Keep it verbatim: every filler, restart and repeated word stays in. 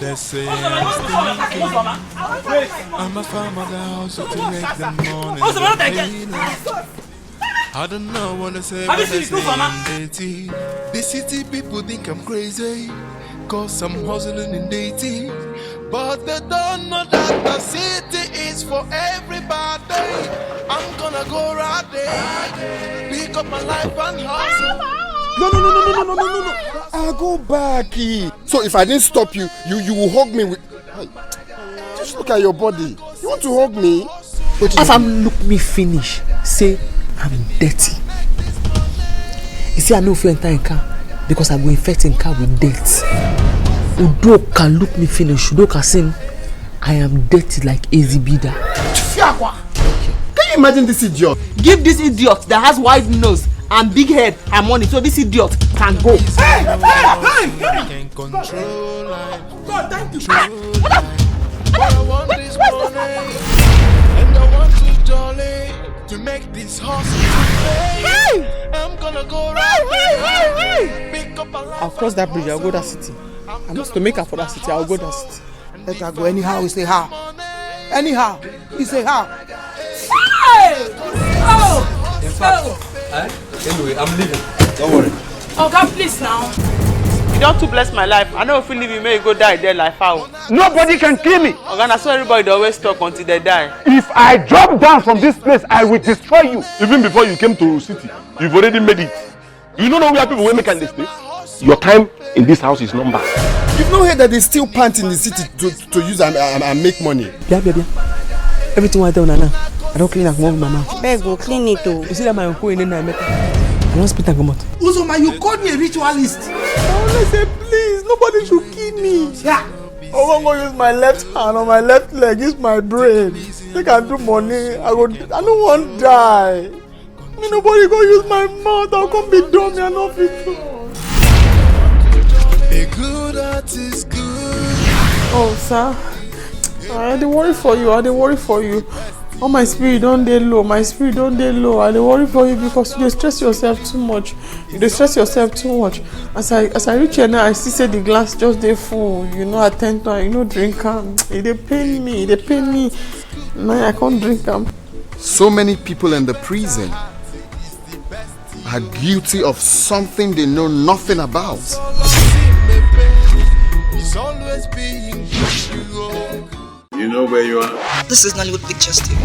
They say I'm stinking. I'm a farmer that also to make the money. They pay less. I don't know what to say when they say I'm dirty. The city people think I'm crazy, cause I'm hustling in dirty. But they don't know that the city is for everybody. I'm gonna go right there, pick up my life and hustle. No, no, no, no, no, no, no, no, no. I'll go back. Eh. So if I didn't stop you, you you will hug me with. Hey, just look at your body. You want to hug me? As am look me finish, say I'm dirty. You see, I no fit enter in car because I go infect in car with dirt. Udoka look me finish. Udoka say I am dirty like Ezibida. Fiakwa! Can you imagine this idiot? Give this idiot that has wide nose and big head her money so this idiot can go. Hey! Hey! Hey! Hey! Can control life. God, thank you. True life. But I want this money, and I want to jolly to make this hustle pay. I'm gonna go right there, pick up a life. I'll cross that bridge. I'll go that city. I must to make up for that city. I'll go that city. Let her go anyhow. He say how? Anyhow. He say how? Hey! Oh! In fact, oh. Eh? Anyway, I'm leaving. Don't worry. Oga, please now. You don too bless my life. I no fit leave you make you go die there like fowl. Nobody can kill me. Oga, na so everybody dey always talk until they die. If I drop down from this place, I will destroy you. Even before you came to city, you've already made it. You no know where people wey make am dey stay? Your time in this house is number. You've no heard that they steal pants in the city to, to use and, and, and make money. Bia, bia, bia. Everything I tell una now, I don clean am comot with my mouth. Beg go clean it o. You see that my uncle in there, I don spit am comot. Uzoma, you called me a ritualist. I always say, please, nobody should kill me. Yeah. I wan go use my left hand or my left leg, use my brain. Make I do money. I go. I no wan die. Me nobody go use my mouth. I'll come be dumb. I no fit do. A good heart is good. Oh, sir. I dey worry for you. I dey worry for you. All my spirit don dey low. My spirit don dey low. I dey worry for you because you dey stress yourself too much. You dey stress yourself too much. As I as I reach here now, I see say the glass just dey full. You no attend to am. You no drink am. E dey pain me. E dey pain me. Now I can't drink am. So many people in the prison are guilty of something they know nothing about. It's always being you. You know where you are? This is Nollywood Pictures T V.